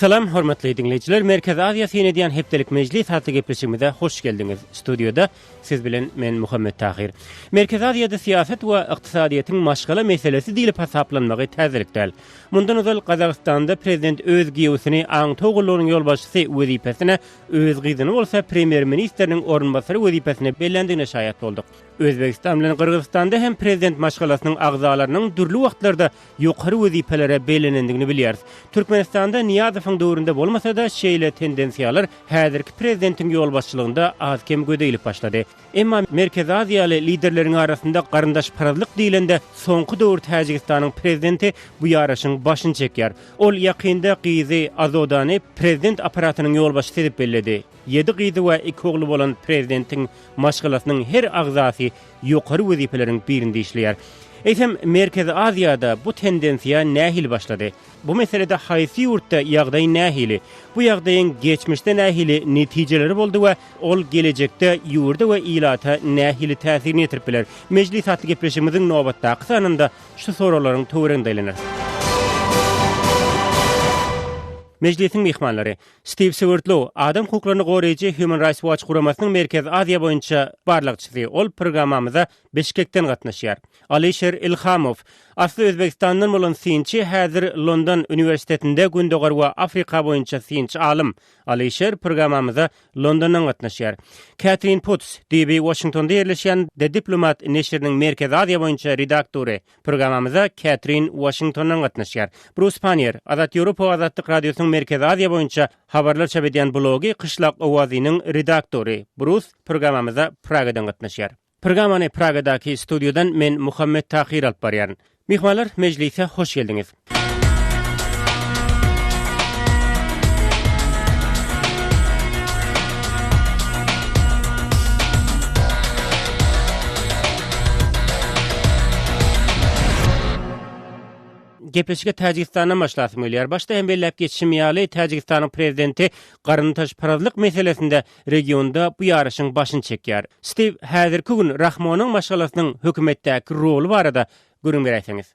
Salam, hormatly diňleýjiler! Merkezi Aziýa syn edýän hepdelik mejlis atly gepleşigimize hoş geldiňiz. Studiýada siz bilen men Muhammet Tahyr. Merkezi Aziýada syýasat we ykdysadyýetiň maşgala meselesi diýlip hasaplanmagy täzelik däl. Mundan ozal Gazagystanda prezident öz giýewsini aňtaw gullugynyň ýolbaşçysy wezipesine, öz gyzyny bolsa premýer-ministriniň orunbasary wezipesine belländigine şaýat bolduk. Özbegistan bilen Gyrgyzystanda hem prezident maşgalasynyň agzalarynyň dürli wagtlarda ýokary wezipelere bellenendigini bilýäris. Türkmenistanda Nyýazowyň döwründe bolmasa-da, şeýle tendensiýalar häzirki prezidentiň ýolbaşçylygynda az-kem göze ilip başlady. Emma Merkezi Aziýaly liderleriň arasynda garyndaşparazlyk diýlende, soňky döwür Täjigistanyň prezidenti bu ýaryşyň başyny çekýär. Ol ýakynda gyzy Azodany prezident apparatynyň ýolbaşçysy edip belledi. Ýedi gyzy we iki ogly bolan prezidentiň maşgalasynyň her agzasy ýokary wezipeleriň birinde işleýär. Eýsem, Merkezi Aziýada bu tendensiýa nähili başlady? Bu meselede haýsy ýurtda ýagdaý nähili? Bu ýagdaýyň geçmişde nähili netijeleri boldy we ol gelejekde ýurda we ilata nähili täsirini ýetirip biler? Mejlis atly gepleşigimiziň nobatdaky sanynda şu soraglaryň töwereginde aýlanarys. Mejlisiň myhmanlary, Stiw Swerdlow, adam hukuklaryny goraýjy Human Rights Watch guramasynyň Merkezi Aziýa boýunça barlagçysy. Ol programmamyza Bişkekden gatnaşýar. Alyşir Ilhamow, asly Özbegistandan bolan synçy, häzir London uniwersitetinde Gündogar we Afrika boýunça synçy alym. Alyşir programmamyza Londondan gatnaşýar. Kätrin Puts, düýbi Waşingtonda ýerleşýän The Diplomat neşiriniň Merkezi Aziýa boýunça redaktory. Programmamyza Kätrin Waşingtondan gatnaşýar. Brus Pannier, Azat Ýewropa we Azatlyk Radiosynyň Merkezi Aziýa boýunça habarlar çap edýän blogy Kyşlak owazynyň redaktory. Brus programmamyza Pragadan gatnaşýar. Programmany Pragadaky studiýadan men Muhammet Tahyr alyp barýaryn. Myhmanlar, mejlise hoş geldiňiz. Gepleşige Täjigistandan başlasym gelýär. Başda hem belläp geçişim ýaly, Täjigistanyň prezidenti garyndaşparazlyk meselesinde regionda bu ýaryşyň başyny çekýär. Stiw, häzirki gün Rahmonyň maşgalasynyň hökümetdäki roly barada gürrüň beräýseňiz.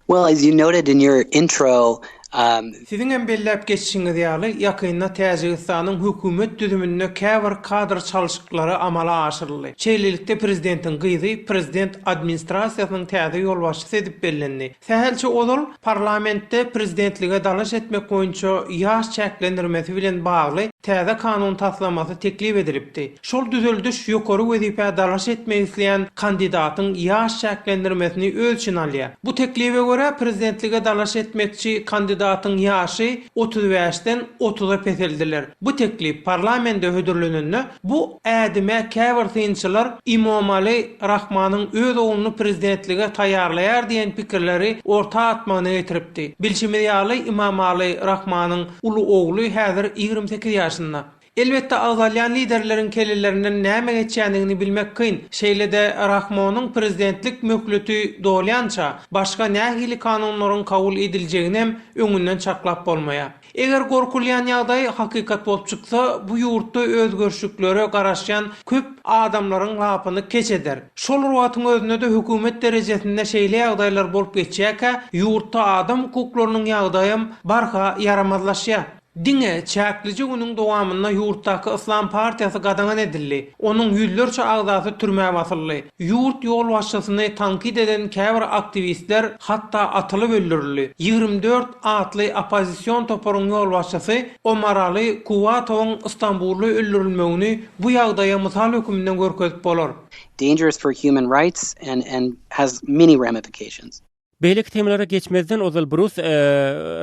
Well, as you noted in your intro, um, Siziň hem belläp geçişiňiz ýaly, ýakynda Täjigistanyň hökümet düzüminde käbir kadr çalşyklary amala aşyryldy. Şeýlelikde, prezidentiň gyzy prezident administrasiýasynyň täze ýolbaşçysy edip bellendi. Sähelçe ozal parlamentde prezidentlige dalaş etmek boýunça ýaş çäklendirmesi bilen bagly täze kanun taslamasy teklip edilipdi. Şol düzeldiş ýokary wezipä dalaş etmek isleýän kandidatyň ýaş çäklendirmesini öz içine alýar. Bu teklibe görä, prezidentlige dalaş etmekçi kandidatyň ýaşy 35-den otuza peseldiler. Bu teklip parlamende hödürlenende, bu ädime käbir synçylar Imomali Rahmanyň öz ogluny prezidentlige taýýarlaýar diýen pikirleri orta atmagyna getiripdi. Bilşimiz ýaly, Imamali Rahmanyň uly ogly häzir 28 ýaşynda. Elbetde, agzalýan liderleriň kellelerinden näme geçýändigini bilmek kyn. Şeýle-de Rahmonyň prezidentlik möhleti dolýança, başga nähili kanunlaryň kabul ediljeginem öňünden çaklap bolmaýar. Eger gorkulýan ýagdaý hakykat bolup çyksa, bu ýurtda özgerişliklere garaşýan köp adamlaryň lapyny keç eder. Şol bir wagtyň özünde-de hökümet derejesinde şeýle ýagdaýlar bolup geçýärkä, ýurtda adam hukuklarynyň ýagdaýam barha ýaramazlaşýar. Diňe çäklije günüň dowamynda ýurtdaky Yslam partiýasy gadagan edildi, onuň ýüzlerçe agzasy türmä basyldy. Ýurt ýolbaşçysyny tankyt eden käbir aktiwistler hatda atylyp öldürildi. 24 atly oppozision toparyň ýolbaşçysy Omaraly Kuwatowyň Stambulda öldürilmegini bu ýagdaýa mysal höküminde görkezip bolar. dangerous for human rights and and has many ramifications. Beýleki temalara geçmezden ozal Brus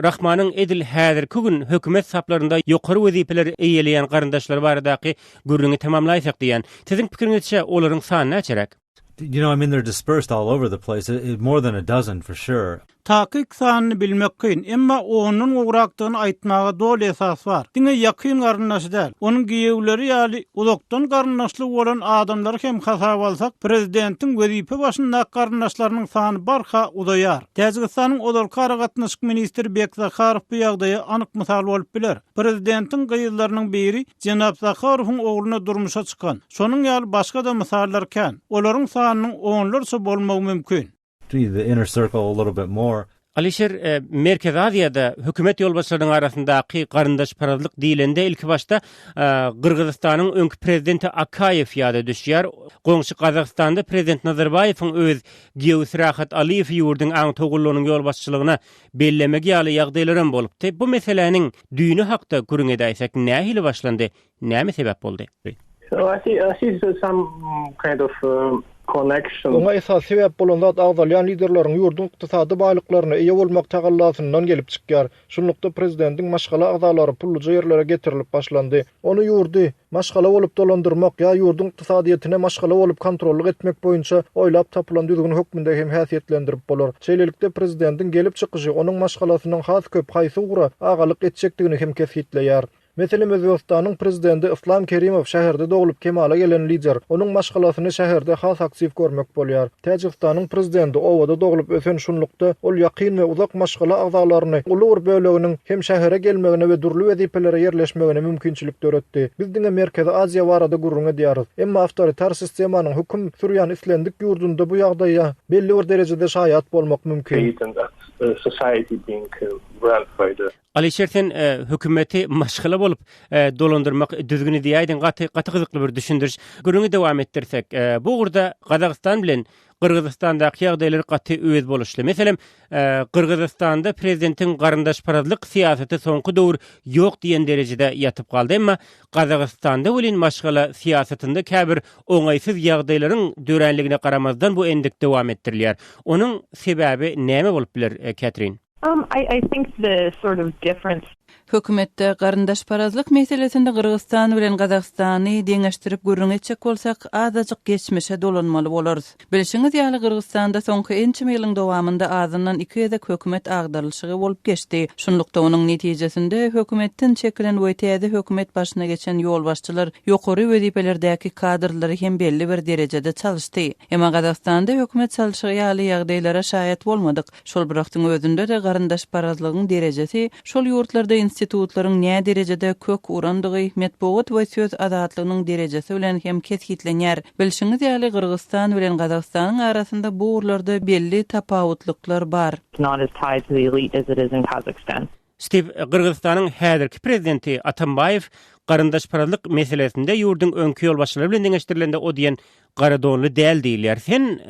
Rahmanyň edil häzirki gün hökümet saplarynda ýokary wezipeleri eýeleýän garyndaşlary baradaky gürrüňi tamamlaýsak diýýän. Siziň pikiriňizçe olaryň sany näçeräk? You know, I mean they're dispersed all over the place, more than a dozen for sure. Takyk sanyny bilmek kyn, emma ondan gowrakdygyny aýtmaga doly esas bar. Diňe ýakyn garyndaşy däl, onuň giýewleri ýaly uzakdan garyndaşlygy bolan adamlary hem hasaba alsak, prezidentiň wezipe başyndaky garyndaşlarynyň sany barha uzaýar. Täjigistanyň ozalky aragatnaşyk ministri Bek Zaharow bu ýagdaýa anyk mysal bolup biler. Prezidentiň gyzlarynyň biri jenap Zaharowyň ogluna durmuşa çykan. Şonuň ýaly başga-da mysallar kän. Olaryň sanynyň onlarça bolmagy mümkin. The inner circle a little bit more. Alyşir, Merkezi Aziýada hökümet ýolbaşçylarynyň arasyndaky garyndaşparazlyk diýlende ilkibaşda Gyrgyzystanyň öňki prezidenti Akaýew ýada düşýär. Goňşy Gazagystanda prezident Nazarbaýewiň öz giýewisi Rahat Alyýewi ýurduň aňtaw gullugynyň ýolbaşçylygyna bellemegi ýaly ýagdaýlaram bolupdy. Bu meseläniň düýni hakda gürrüň edäýsek nähili başlandy? Näme sebäp boldy? Oňa esasy sebäp bolan zat agzalýan liderleriň ýurduň ykdysady baýlyklaryna eýe bolmak tagallasyndan gelip çykýar. Şunlukda prezidentiň maşgala agzalary pulluja ýerlere getirilip başlandy. Ony ýurdy maşgala bolup dolandyrmak ýa ýurduň ykdysadyýetine maşgala bolup kontrollyk etmek boýunça oýlap tapylan düzgün hökmünde hem häsiýetlendirip bolar. Şeýlelikde prezidentiň gelip çykyşy onuň maşgalasynyň has köp haýsy ugra agalyk etjekdigini hem kesgitleýär. Meselem, Özbegistanyň prezidenti Yslam Kerimow şäherde doglup kemala gelen lider. Onuň maşgalasyny şäherde has aktiw görmek bolýar. Täjigistanyň prezidenti obada doglup ösen şunlukda ol ýakyn we uzak maşgala agzalaryny uly bir böleginiň hem şähere gelmegine we dürli wezipelere ýerleşmegine mümkinçilik döretdi. Biz diňe Merkezi Aziýa barada gürrüň edýäris. Emma awtoritar sistemanyň höküm sürýän islendik ýurdunda bu ýagdaýa belli bir derejede şaýat bolmak mümkin. Alyşir sen hökümeti maşgala bolup dolandyrmak düzgüni diýäýdiň gaty gaty gyzykly bir düşündiriş. Gürrüňi dowam etdirsek, bu ugurda Gazagystan bilen Gyrgyzystandaky ýagdaýlar gaty özboluşly. Meselem, Gyrgyzystanda prezidentiň garyndaşparazlyk syýasaty soňky döwür ýok diýen derejede ýatyp galdy. Emma Gazagystanda welin maşgala syýasatynda käbir oňaýsyz ýagdaýlaryň döränligine garamazdan bu endik dowam etdirilýär. Onuň sebäbi näme bolup biler, Ketrin? Um, I, I think the sort of difference Hökümetde garyndaşparazlyk meselesinde Gyrgyzystan bilen Gazagystany deňeşdirip gürrüň etjek bolsak, azajyk geçmişe dolanmaly bolarys. Bilşiňiz ýaly, Gyrgyzystanda soňky ençeme ýylyň dowamynda azyndan iki gezek hökümet agdarylyşygy bolup geçdi. Şunlukda, onuň netijesinde hökümetden çekilen we täze hökümet başyna geçen ýolbaşçylar ýokary wezipelerdäki kadrlary hem belli bir derejede çalyşdy. Emma Gazagystanda hökümet çalşygy ýaly ýagdaýlara şaýat bolmadyk. Şol bir wagtyň özünde-de garyndaşparazlygyň derejesi, şol ýurtlarda institutlaryň näderejede kök urandygy, metbugat we söz azatlygynyň derejesi bilen hem kesgitlenýär. Bilşiňiz ýaly, Gyrgyzystan bilen Gazagystanyň arasynda bu ugurlarda belli tapawutlyklar bar. not as tied to the elite as it is in Kazakhstan. Stiw, Gyrgyzystanyň häzirki prezidenti Atambaýew garyndaşparazlyk meselesinde ýurduň öňki ýolbaşçylary bilen deňeşdirilende o diýen gara donly däl diýilýär. Sen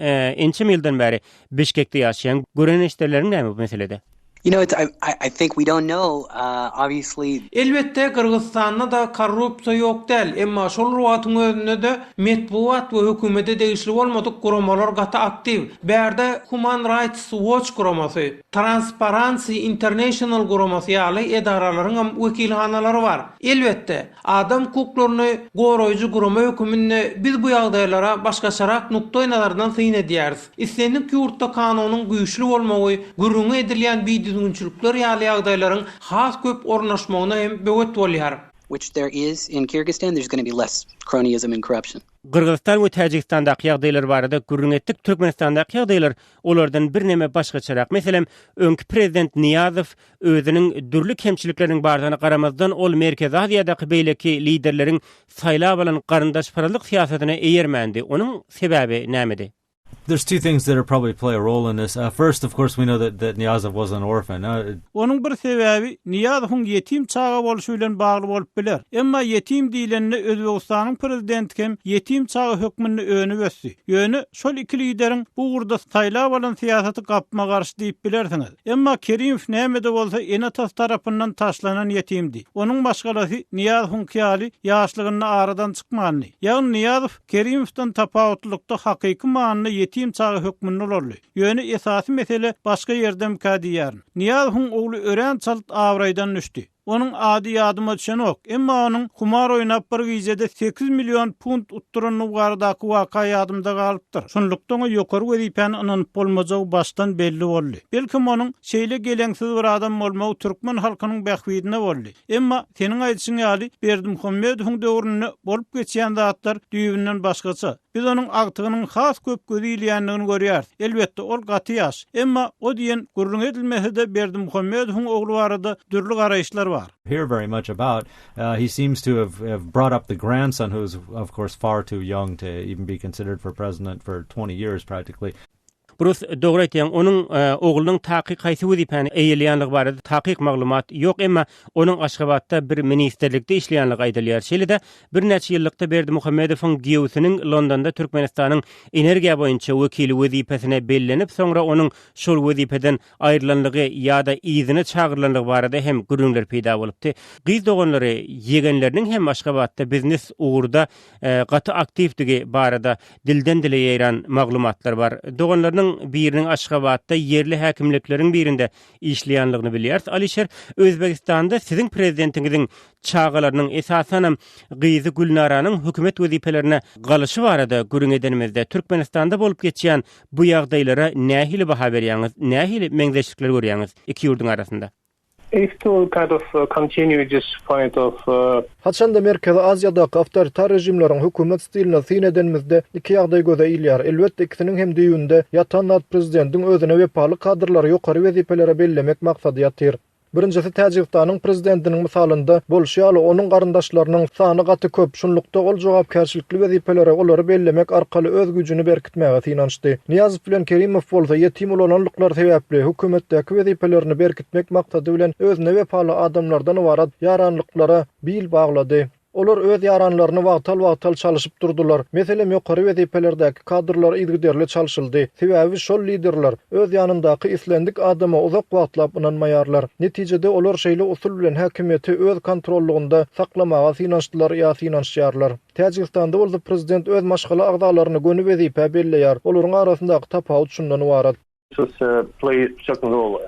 ençeme ýyldan bäri Bişkekde ýaşaýaň. Gören-eşidenleriň näme bu meselede? You know, it's, I, I think we don't know, uh, obviously. Elbetde, Gyrgyzystanda-da korrupsiýa ýok däl, emma şol bir wagtyň özünde-de metbugat we hökümete degişli bolmadyk guramalar gaty aktiw. Bärde Human Rights Watch guramasy, Transparency International guramasy ýaly edaralaryňam wekilhanalary bar. Elbetde, adam hukuklaryny goraýjy gurama höküminde biz bu ýagdaýlara başgaçarak nukdaýnazardan syn edýäris. Islendik ýurtda kanunyň güýçli bolmagy gürrüňi edilýän bidüzgünçilikler ýaly ýagdaýlaryň has köp ornaşmagyna hem böwet bolýar. Which there is in Kyrgyzstan, there's gonna be less cronyism and corruption. Gyrgyzystan we Täjigistandaky ýagdaýlar barada gürrüň etdik. Türkmenistandaky ýagdaýlar olardan birneme başgaçarak. Meselem, öňki prezident Nyýazow özüniň dürli kemçilikleriniň bardygyna garamazdan, ol Merkezi Aziýadaky beýleki liderleriň saýlap alan garyndaşparazlyk syýasatyna eýermändi. Onuň sebäbi nämedi? There's two things that are probably play a role in this. Uh, first, of course, we know that, that Niyazov was an orphan. Uh, Onuň bir sebäbi Nyýazowyň ýetim çaga bolşy bilen bagly bolup biler. Emma ýetim diýlende Özbegistanyň prezidenti hem ýetim çaga hökmünde önüp ösdi. Ýöne şol iki lideriň bu ugurda saýlap alan syýasaty gapma-garşy diýip bilersiňiz. Emma Kerimow näme-de bolsa ene-atasy tarapyndan taşlanan ýetimdi. Onuň maşgalasy Nyýazowyňky ýaly ýaşlygynda aradan çykmandy. Ýagny Nyýazow Kerimowdan tapawutlylykda hakyky manyda ýetim çaga hökmünde ulaldy. Ýöne esasy mesele başga ýerdemikä diýýärin. Nyýazowyň ogly örän çalt abraýdan düşdi. Onuň ady ýadyma düşenok, emma onuň humar oýnap bir gijede 8 million funt utdurandygy baradaky waka ýadymda galypdyr. Şunlukda oňa ýokary wezipäni ynanyp bolmajagy başdan belli boldy. Belkem onuň şeýle geleňsiz bir adam bolmagy türkmen halkynyň bähbidine boldy. Emma seniň aýdyşyň ýaly Berdimuhamedowyň döwründe bolup geçýän zatlar düýbünden başgaça. Biz onuň agtygynyň has köp gözi ilýändigini görýäris. Elbetde, ol gaty ýaş. Emma o diýen gürrüň edilmese-de Berdimuhamedowyň ogly barada dürli garaýyşlar bar. hear very much about. Uh, he seems to have, have brought up the grandson, who's, of course, far too young to even be considered for president for 20 years practically. Brus, dogry aýtýaň, onuň oglunyň takyk haýsy wezipäni eýeleýänligi barada takyk maglumat ýok, emma onuň Aşgabatda bir ministrlikde işleýänligi aýdylýar. Şeýle-de, birnäçe ýyllykda Berdimuhamedowyň giýewsiniň Londonda Türkmenistanyň energiýa boýunça wekili wezipesine bellenip, soňra onuň şol wezipeden aýrylanlygy ýa-da yzyna çagyrylanlygy barada hem gürrüňler peýda bolupdy. Gyz doganlary ýegenleriniň hem Aşgabatda biznes ugurda gaty aktiwdigi barada dilden-dile ýaýran maglumatlar bar. Doganlarynyň biriniň Aşgabatda ýerli häkimlikleriň birinde işleýänligini bilýäris. Alişer, Özbegistanda siziň prezidentiňiziň çagalarynyň, esasanam gyzy Gülnaranyň hökümet wezipelerine galyşy barada gürrüň edenimizde, Türkmenistanda bolup geçýän bu ýagdaýlara nähili baha berýäňiz, nähili meňzeşlikler görýäňiz iki ýurduň arasynda? If to kind of continue this point of. Haçanda Merkezi Aziýadaky awtoritar režimleriň hökümet stiline syn edenimizde iki ýagdaý göze ilýär. Elbetde ikisiniň hem düýbünde ýatan zat prezidentiň özüne wepaly kadrlary ýokary wezipelere bellemek maksady ýatyr. Birinjisi Täjigistanyň prezidentiniň mysalynda bolşy ýaly onuň garyndaşlarynyň sany gaty köp, şunlukda ol jogapkärçilikli wezipelere olary bellemek arkaly öz güýjüni berkitmäge synanyşdy. Nyýazow bilen Kerimow bolsa ýetim ulananlyklary sebäpli hökümetdäki wezipelerini berkitmek maksady bilen özüne wepaly adamlardan ybarat ýaranlyklara bil baglady. Olar öz ýaranlaryny wagtal-wagtal çalyşyp durdular. Meselem, ýokary wezipelerdäki kadrlar yzygiderli çalşyldy. Sebäbi şol liderler öz ýanyndaky islendik adama uzak wagtlap ynanmaýarlar. Netijede, olar şeýle usul bilen häkimiýeti öz kontrollygynda saklamaga synanyşdylar ýa synanyşýarlar. Täjigistanda bolsa prezident öz maşgala agzalaryny göni wezipä belleýär. Olaryň arasyndaky tapawut şundan ybarat. Play certain role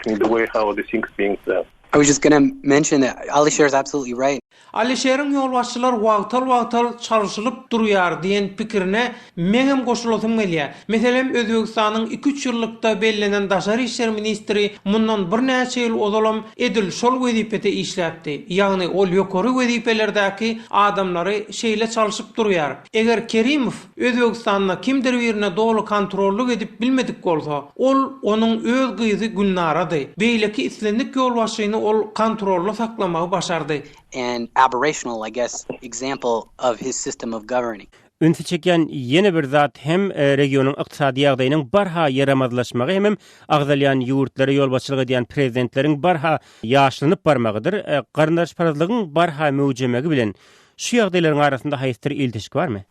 in the way how the things being done. I was just gonna mention that Alisher is absolutely right. Alişeriň ýolbaşçylar wagtal-wagtal çalşylyp durýar diýen pikirine meňem goşulasym gelýär. Meselem, Özbegistanyň iki-üç ýyllykda bellenen daşary işler ministri mundan birnäçe ýyl ozalam edil şol wezipede işläpdi. Ýagny ol ýokary wezipelerdäki adamlary şeýle çalşyp durýar. Eger Kerimow Özbegistanda kimdir birine doly kontrollyk edip bilmedik bolsa, ol onuň öz gyzy Gülnarady. Beýleki islendik ýolbaşçyny ol kontrolda saklamagy başardy. An aberrational, I guess, example of his system of governing. Ünsi çekýän ýene bir zat hem regionyň ykdysady ýagdaýynyň barha ýaramazlaşmagy hemem agzalýan ýurtlara ýolbaşçylyk edýän prezidentleriň barha ýaşlanyp barmagydyr. Garyndaşparazlygyň barha möwjemegi bilen Şu ýagdaýlaryň arasynda haýsydyr ilteşik barmy?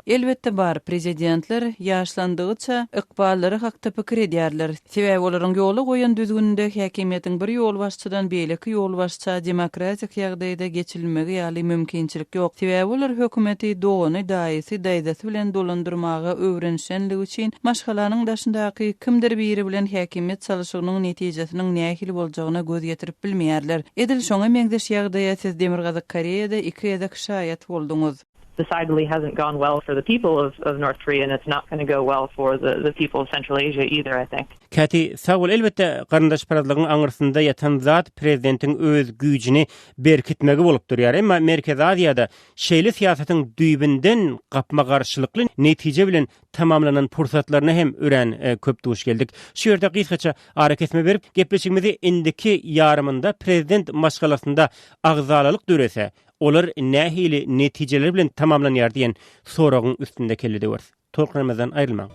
Elbetde bar, prezidentler ýaşlandygyça ykballary hakda pikir edýärler. Sebäbi olaryň ýola goýan düzgüninde häkimiýetiň bir ýolbaşçydan beýleki ýolbaşça demokratik ýagdaýda geçirilmegi ýaly mümkinçilik ýok. Sebäbi olar hökümeti dogany, daýysy, daýzasy bilen dolandyrmaga öwrenişenligi üçin maşgalanyň daşyndaky kimdir biri bilen häkimiýet çalşygynyň netijesiniň nähili boljagyna göz ýetirip bilmeýärler. Edil şoňa meňzeş ýagdaýa siz Demirgazyk Koreýada iki gezek şaýat bolduňyz. Decidedly hasn't gone well for the people of of North Korea and it's not gonna go well for the the people of Central Asia either I think. Käti, sag bol. Elbetde, garyndaşparazlygyň aňyrsynda ýatan zat prezidentiň öz güýjüni berkitmegi bolup durýar. Emma Merkezi Aziýada şeýle syýasatyň düýbünden gapma-garşylykly netije bilen tamamlanan pursatlaryna hem örän köp duş geldik. Şu ýerde gysgaça arakesme berip, gepleşigimizi indiki ýarymynda prezident maşgalasynda agzalalyk dörese, olar nähili netijeler bilen tamamlanýar diýen soragyň üstünde kelle döweris. Tolkunlarymyzdan aýrylmaň.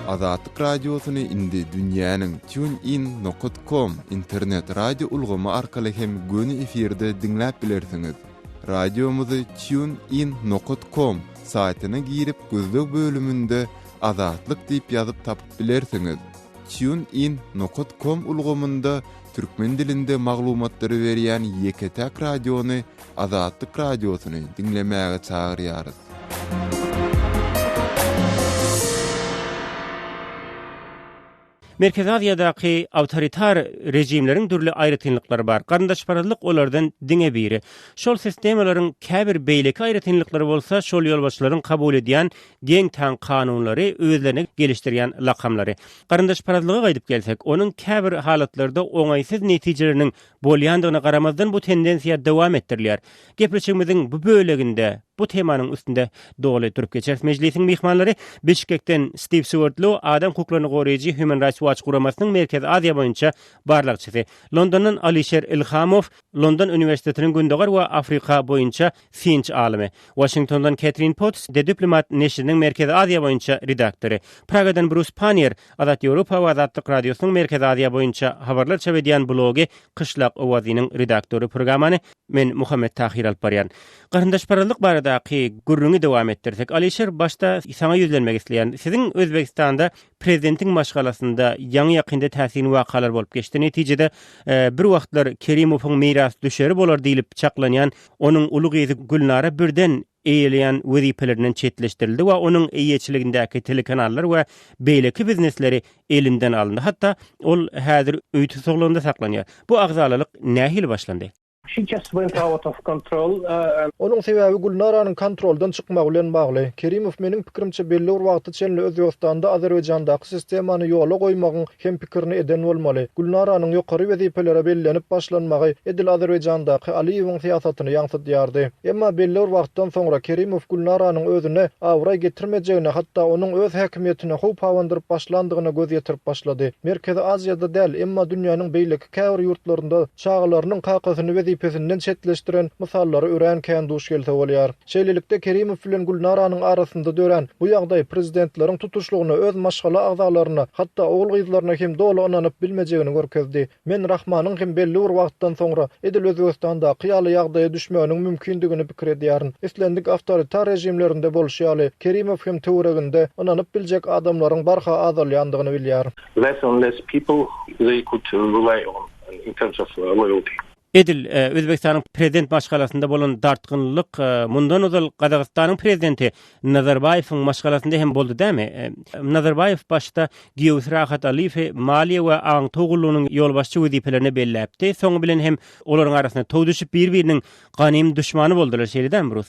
Azatlyk Radiosyny indi dünýäniň TuneIn nokat com internet radio ulgamy arkaly hem göni efirde diňläp bilersiňiz. Radiomyzy Tune In nokat com saýtyna girip gözleg bölüminde Azatlyk diýip ýazyp tapyp bilersiňiz. Tune In nokat com ulgamynda türkmen dilinde maglumatlary berýän ýeke-täk radiony Azatlyk Radiosyny diňlemäge çagyrýarys. Merkezi Aziýadaky awtoritar režimleriň dürli aýratynlyklary bar. Garyndaşparazlyk olardan diňe biri. Şol sistemalaryň käbir beýleki aýratynlyklary bolsa şol ýolbaşçylaryň kabul edýän geň-taň kanunlary, özlerine gelişdirýän lakamlary. Garyndaşparazlyga gaýdyp gelsek, onuň käbir halatlarda oňaýsyz netijeleriniň bolýandygyna garamazdan bu tendensiýa dowam etdirilýär. Gepleşigimiziň bu böleginde. Bu temanyň üstünde doly durup geçeris. Mejlisiň myhmanlary Bişkekden Stiw Swerdlow, adam hukuklaryny goraýjy Human Rights Watch guramasynyň Merkezi Aziýa boýunça barlagçysy, Londondan Alişer Ilhamow, London uniwersitetiniň Gündogar we Afrika boýunça synçy alymy, Waşingtondan Ketrin Potts, The Diplomat neşiriniň Merkezi Aziýa boýunça redaktory, Pragadan Brus Pannier, Azat Ýewropa we Azatlyk Radiosynyň Merkezi Aziýa boýunça habarlar çap edýän blogy Kyşlak owazynyň redaktory programmany men Muhammet Tahyr alyp barýan. Garyndaşparazlyk baradaky gürrüňi dowam etdirsek, Alyşir başda saňa ýüzlenmek isleýän. Siziň Özbegistanda prezidentiň maşgalasynda ýaňy-ýakynda täsin wakalar bolup geçdi. Netijede bir wagtlar Kerimowyň mirasdüşeri bolar diýlip çaklanýan onuň uly gyzy Gülnara birden eýeleýän wezipelerinden çetleşdirildi we onuň eýeçiligindäki telekanallar we beýleki biznesleri elinden alyndy. Hatda ol häzir öý tussaglygynda saklanýar. Bu agzalalyk nähili başlandy? She just went out of control and. Onuň sebäbi Gülnaranyň kontroldan çykmagy bilen bagly. Kerimow meniň pikirimçe belli bir wagta çenli Özbegistanda Azerbaýjandaky sistemany ýola goýmagyň hem pikirini eden bolmaly. Gülnaranyň ýokary wezipelere bellenip başlanmagy edil Azerbaýjandaky Aliýewiň syýasatyny ýaňsydýardy. Emma belli bir wagtdan soňra Kerimow Gülnaranyň özüne abraý getirmejegine, hatda onuň öz häkimiýetine howp abandyryp başlandygyna göz ýetirip başlady. Merkezi Aziýada däl, emma dünýäniň beýleki käbir ýurtlarynda çagalarynyň kakasyny wezipesinden çetleşdiren mysallara örän kän duş gelse bolýar. Şeýlelikde, Kerimow bilen Gülnaranyň arasynda dörän bu ýagdaý prezidentleriň tutuşlygyna öz maşgala agzalaryna, hatda ogul-gyzlaryna hem doly ynanyp bilmejegini görkezdi. Men Rahmanyň hem belli bir wagtdan soňra edil Özbegistandaky ýaly ýagdaýa düşmeginiň mümkindigini pikir edýärin. Islendik awtoritar režimlerinde bolşy ýaly, Kerimow hem töwereginde ynanyp biljek adamlaryň barha azalýandygyny bilýär. Less and less people they could rely on in terms of loyalty. Edil Özbegistanyň prezident maşgalasynda bolan dartgynlylyk mundan ozal Gazagystanyň prezidenti Nazarbaýewiň maşgalasynda hem boldy dämi? Nazarbaýew başda giýewsi Rahat Aliýewi maliýe we aňtaw gullugynyň ýolbaşçy wezipelerine belläpdi. Soňy bilen hem olaryň arasyna tow düşüp bir-biriniň ganym duşmany boldular, şeýle dämi Brus?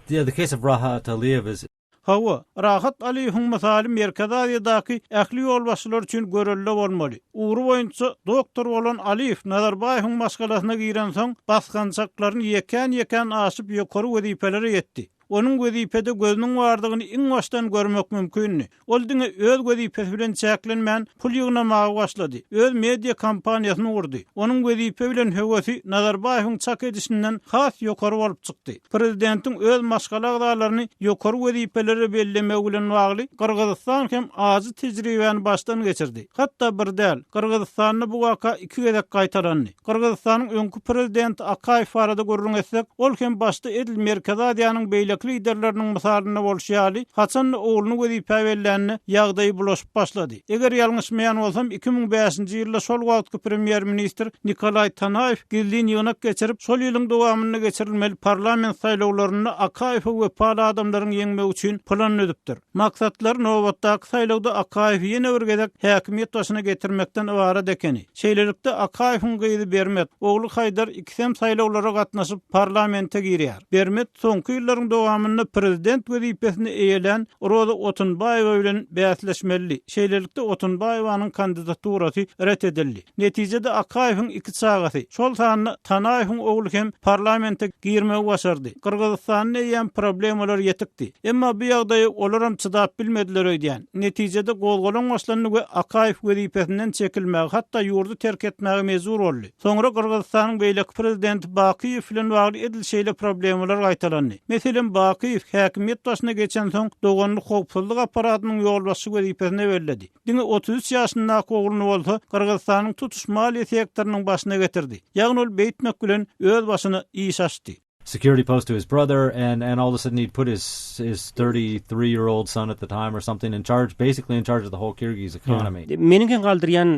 Yeah, the case of Rahat Aliyev is Hawa, Rahat Aliýewiň mysaly Merkezi Aziýadaky ähli ýolbaşçylar üçin görelde bolmaly. Ugry boýunça doktor bolan Aliýew Nazarbaýewiň maşgalasyna girensoň, basgançaklaryny ýekän-ýekän aşyp ýokary wezipelere ýetdi. Onuň wezipede gözüniň bardygyny iň başdan görmek mümkindi. Ol diňe öz wezipesi bilen çäklenmän, pul ýygnamaga başlady. Öz media kompaniýasyny gurdy. Onuň wezipe bilen höwesi Nazarbaýewiň çak edişinden has ýokary bolup çykdy. Prezidentiň öz maşgala agzalaryny ýokary wezipelere bellemegi bilen bagly Gyrgyzystan hem ajy tejribäni başdan geçirdi. Hatda bir däl, Gyrgyzystanda bu waka iki gezek gaýtalandy. Gyrgyzystanyň öňki prezidenti Akaýew barada gürrüň etsek, ol hem başda edil Merkezi Aziýanyň beýleki liderleriniň mysalynda bolşy ýaly, haçan-da ogluny wezipä bellände, ýagdaýy bulaşyp başlady. Eger ýalňyşmaýan bolsam, 2005-nji ýylda şol wagtky premýer-ministr Nikolaý Tanaýew gizlin ýygnak geçirip, şol ýylyň dowamynda geçirilmeli parlament saýlawlarynda Akaýewe wepaly adamlaryň ýeňmegi üçin plan düzüpdir. Maksatlary nobatdaky saýlawda Akaýewi ýene bir gezek häkimiýet başyna getirmekden ybarat ekeni. Şeýlelikde, Akaýewiň gyzy Bermet, ogly Haýdar ikisem saýlawlara gatnaşyp, parlamente girýär. Bermet soňky ýyllaryň dowamynda prezident wezipesini eýelän Roza Otunbaýewa bilen bäsleşmelidi. Şeýlelikde, Otunbaýewanyň kandidaturasy ret edildi. Netijede, Akaýewiň iki çagasy, şol sanda Tanaýewiň ogly hem parlamente girmegi başardy. Gyrgyzystanda eýýäm problemalar ýetikdi. Emma bu ýagdaýa olaram çydap bilmediler öýdýän. Netijede gozgalaň başlandy we Akaýew wezipesinden çekilmäge, hatda ýurdy terk etmäge mejbur boldy. Soňra Gyrgyzystanyň beýleki prezidenti Bakyýew bilen bagly edil şeýle problemalar gaýtalandy. Meselem, Bakyýew häkimiýet başyna geçensoň, doganyny howpsuzlyk apparatynyň ýolbaşçy wezipesine belledi. Diňe 33 ýaşyndaky ogluny bolsa Gyrgyzystanyň tutuş maliýe sektorynyň başyna getirdi. Ýagny ol beýtmek bilen öz başyna iş açdy. Security post to his brother and and all of a sudden he'd put his his 33 year old son at the time or something in charge basically in charge of the whole Kyrgyz economy. Meniň geň galdyrýan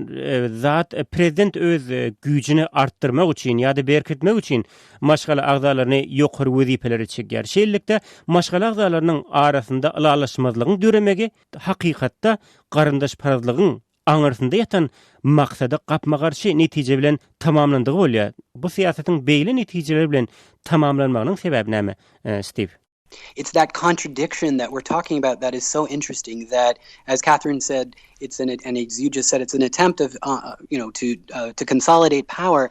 zat prezident öz güýjüni artdyrmak üçin ýa-da berkitmek üçin maşgala agzalaryny ýokary wezipelere çekýär. Şeýlelikde maşgala agzalarynyň arasynda ylalaşmazlygyň döremegi hakykatda garyndaşparazlygyň aňyrsynda ýatan maksada gapma-garşy netije bilen tamamlandygy bolýar. Bu syýasatyň beýle netijeler bilen tamamlanmagynyň sebäbi näme, Stiw? It's that contradiction that we're talking about that is so interesting that as Catherine said it's an and as you just said it's an attempt of uh, you know to uh, to consolidate power.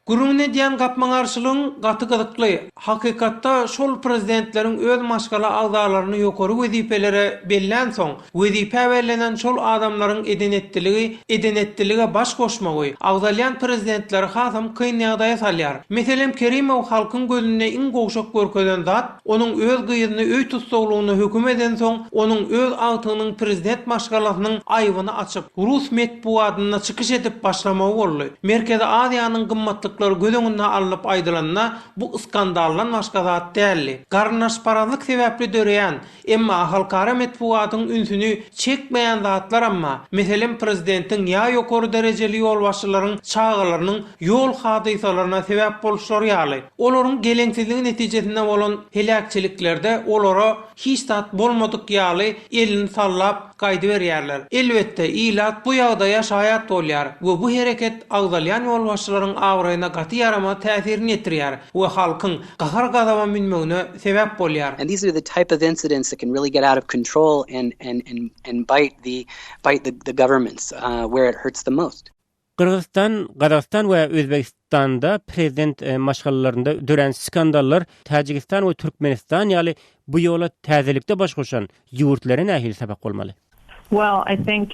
Gürrüňini edýän gapma-garşylygyň gaty gyzykly. Hakykatda şol prezidentleriň öz maşgala agzalaryny ýokary wezipelere bellänsoň, wezipä bellenen şol adamlaryň eden-etdiligi eden-etdilige baş goşmagy, agzalýan prezidentleri hasam kyn ýagdaýa salýar. Meselem, Kerimow halkyň gözünde iň gowşak görkezen zat, onuň öz gyzyny öý tussaglygyna höküm edensoň, onuň öz agtygynyň prezident maşgalasynyň aýbyny açyp, rus metbugatynda çykyş edip başlamagy boldy. Merkezi Aziýanyň gymmatlyklary göz öňünde alnyp aýdylanda, bu skandaldan başga zat däldi. Garyndaşparazlyk sebäpli döreýän, emma halkara metbugatyň ünsüni çekmeýän zatlaram bar. Meselem, prezidentiň ýa ýokary derejeli ýolbaşçylaryň çagalarynyň ýol hadysalaryna sebäp boluşlary ýaly. Olaryň geleňsizligi netijesinde bolan heläkçiliklerde olara hiç zat bolmadyk ýaly elini sallap gaýdyberýärler. Elbetde, ilat bu ýagdaýa şaýat bolýar we bu hereket agzalýan ýolbaşçylaryň abraýyna gaty ýaramaz täsirini ýetirýär we halkyň gahar-gazaba münmegine sebäp bolýar. And these are the type of incidents that can really get out of control and and and and bite the bite the the governments where it hurts the most. Gyrgyzystan, Gazagystan we Özbegistanda prezident maşgalalarynda dörän skandallar Täjigistan we Türkmenistan ýaly bu ýola täzelikde baş goşan ýurtlara nähili sapak bolmaly? Well, I think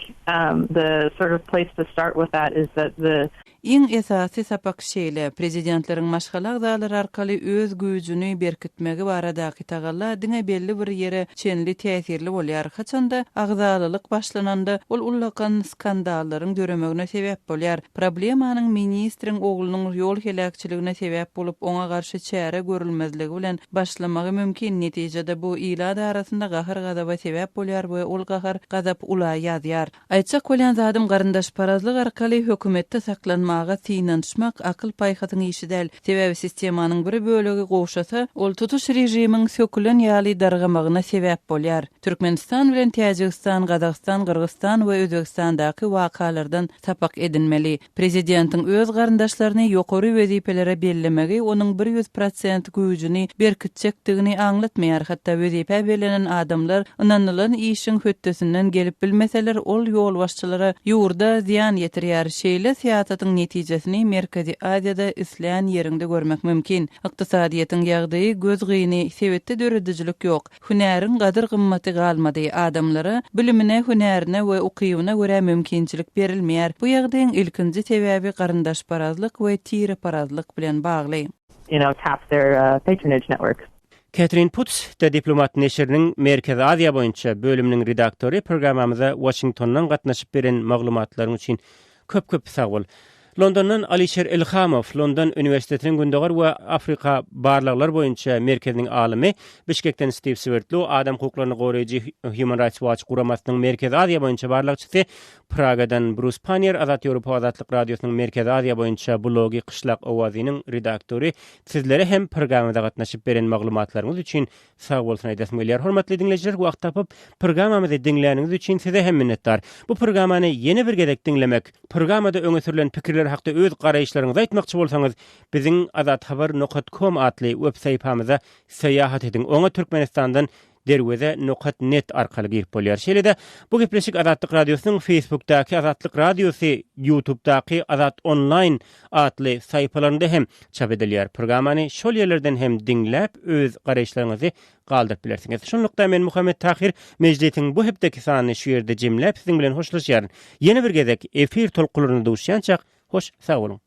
the sort of place to start with that is that the Iň esasy sapak şeýle, prezidentleriň maşgala agzalary arkaly öz güýjüni berkitmegi baradaky tagalla diňe belli bir ýere çenli täsirli bolýar. Haçanda agzalalyk başlananda, ol ullakan skandallaryň döremegine sebäp bolýar. Problemanyň ministriň oglunyň ýol heläkçiligine sebäp bolup, oňa garşy çäre görülmezligi bilen başlamagy mümkin. Netijede bu ilat arasynda gahar-gazaba sebäp bolýar we ol gahar-gazap ula ýazýar. Aýtjak bolýan zadym garyndaşparazlyk arkaly hökümetde saklanmaga synanyşmak akyl-paýhasyň işi däl. Sebäbi sistemanyň bir bölegi gowşasa, ol tutuş režimiň sökülen ýaly dargamagyna sebäp bolýar. Türkmenistan bilen Täjigistan, Gazagystan, Gyrgyzstan we Özbegistandaky wakalardan sapak edinmeli. Prezidentiň öz garyndaşlaryny ýokary wezipelere bellemegi onuň 100 prosent güýjüni berkitjekdigini aňlatmaýar, hatda wezipä bellenen adamlar ynanylan işiň hötdesinden gelip bilmeseler, ol ýolbaşçylara, ýurda zyýan ýetirýär. Şeýle syýasatyň netijesini Merkezi Aziýada islän ýeriňde görmek mümkin. Ykdysadyýetiň ýagdaýy gözgyny, sebitde döredijilik ýok. Hünäriň gadyr-gymmaty galmady. Adamlara bilimine, hünärine we ukybyna görä mümkinçilik berilmeýär. Bu ýagdaýyň ilkinji sebäbi garyndaşparazlyk we tireparazlyk bilen bagly. You know, tap their patronage networks. Ketrin Putz, The Diplomat neşiriniň Merkezi Aziýa boýunça bölüminiň redaktory programmamyza Waşingtondan gatnaşyp beren maglumatlaryň üçin Köp-köp sag bol. Londondan Alişer Ilhamow, London uniwersitetiniň Gündogar we Afrika barlaglar boýunça merkeziniň alymy, Bişkekden Stiw Swerdlow, adam hukuklaryny goraýjy Human Rights Watch guramasynyň Merkezi Aziýa boýunça barlagçysy, Pragadan Brus Pannier, Azat Ýewropa Azatlyk Radiosynyň Merkezi Aziýa boýunça blogy Kyşlak owazynyň redaktory, sizlere hem programmamyza gatnaşyp beren maglumatlaryňyz üçin Sag bolsun aýdasym gelýär. Hormatly diňleýjiler, wagt tapyp, programmamyzy diňläniňiz üçin size hem minnetdar. Bu programmany ýene bir gezek diňlemek, programmada öňe sürlen pikirler hakda öz garaýyşlaryňyzy aýtmakçy bolsaňyz, biziň azathabar nokat kom atly web sahypamyza syýahat ediň. Oňa Türkmenistandan derweze nokat net arkaly girip bolýar. Şeýle-de, bu gepleşik Azatlyk Radiosynyň Facebookdaky Azatlyk Radiosy, YouTubedaky Azat Online atly sahypalarynda hem çap edilýär. Programmany şol ýerlerden hem diňläp, öz garaýyşlaryňyzy galdyryp bilersiňiz. Şunlukda men Muhammet Tahyr Mejlisiň bu hepdeki sanyny şu ýerde jemläp siziň bilen hoşlaşýaryn. Ýene bir gezek efir tolkunlarynda duşýançak, hoş sag boluň.